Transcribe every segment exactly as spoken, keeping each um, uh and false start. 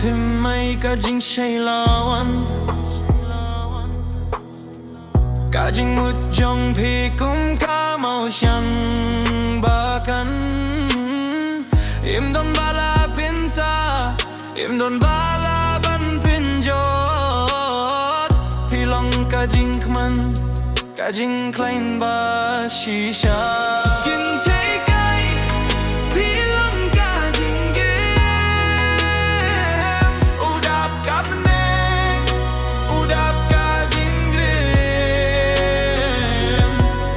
Tim mai ka jingshai lawan. Ka jingmut jong phi kum ka mawsiang ba kan. Im don ba la pynsa, im don ba la ban pynjot. Phi long ka jingkmen, ka jingkhlaiñ ba shisha. Kynthei kai, phi long ka jingim, u dap ka bneng, u dap ka jingrim.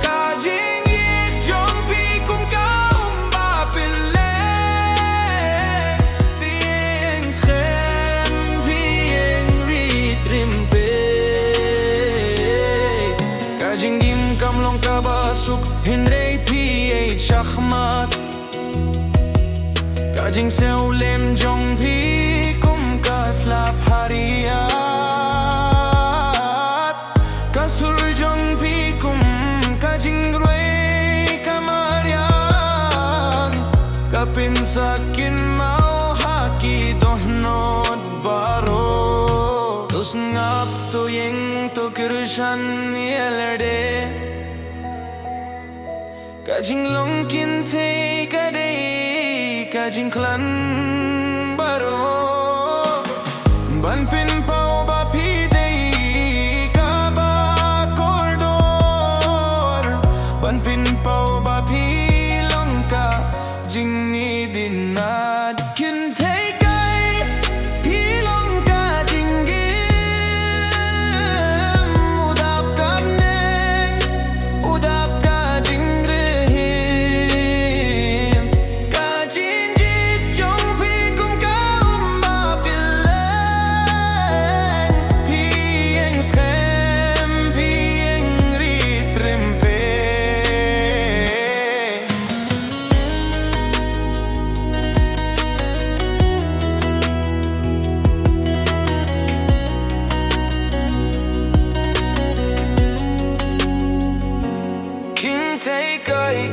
Ka jingïeit jong phi kum ka um ba pynleng. Phi ïeng skhem, phi ïeng rit rympei. Ka jingim kam long kaba suk, hynrei phi ïeit shakhmat. Ka jingsngewlem jong phi kum ka slap ha riat. Ka sur jong phi kum ka jingrwai ka mariang. Ka pynsakin maw ha ki dohnud baroh. To sngap, to ïeng, to kyrshan ïa lade. Ka jinglong kynthei ka dei ka jingkhlaiñ baroh. Ban pynpaw ba phi dei kaba kordor. Ban pynpaw ba phi long ka jingïeit. Kynthei kai, phi long ka jingim, u dap ka bneng, u dap ka jingrim. Ka jingïeit jong phi kum ka um ba pynleng. Phi ïeng skhem, phi ïeng rit rympei. Kynthei kai,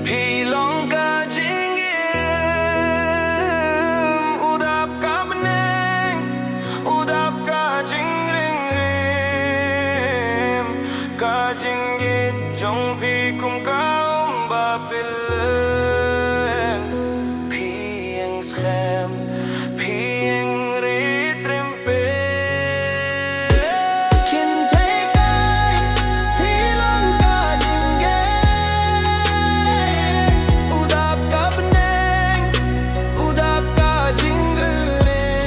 phi long ka jingim, u dap ka bneng, u dap ka jingrim. Ka jingïeit jong phi kum ka um ba pynleng. Phi ïeng skhem, phi ïeng rit rympei. Kynthei kai, phi long ka jingim, u dap ka bneng, u dap ka jingrim.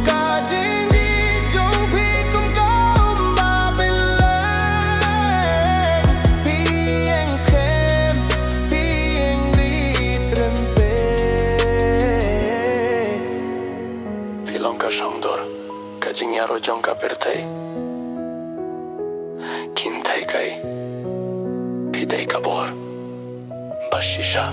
Ka jingïeit jong phi kum ka um ba pynleng. Phi ïeng skhem, phi ïeng rit rympei. Phi long ka shongdur, ka jingïaroh jong ka pyrthei. Kynthei kai, phi dei ka bor ba shisha.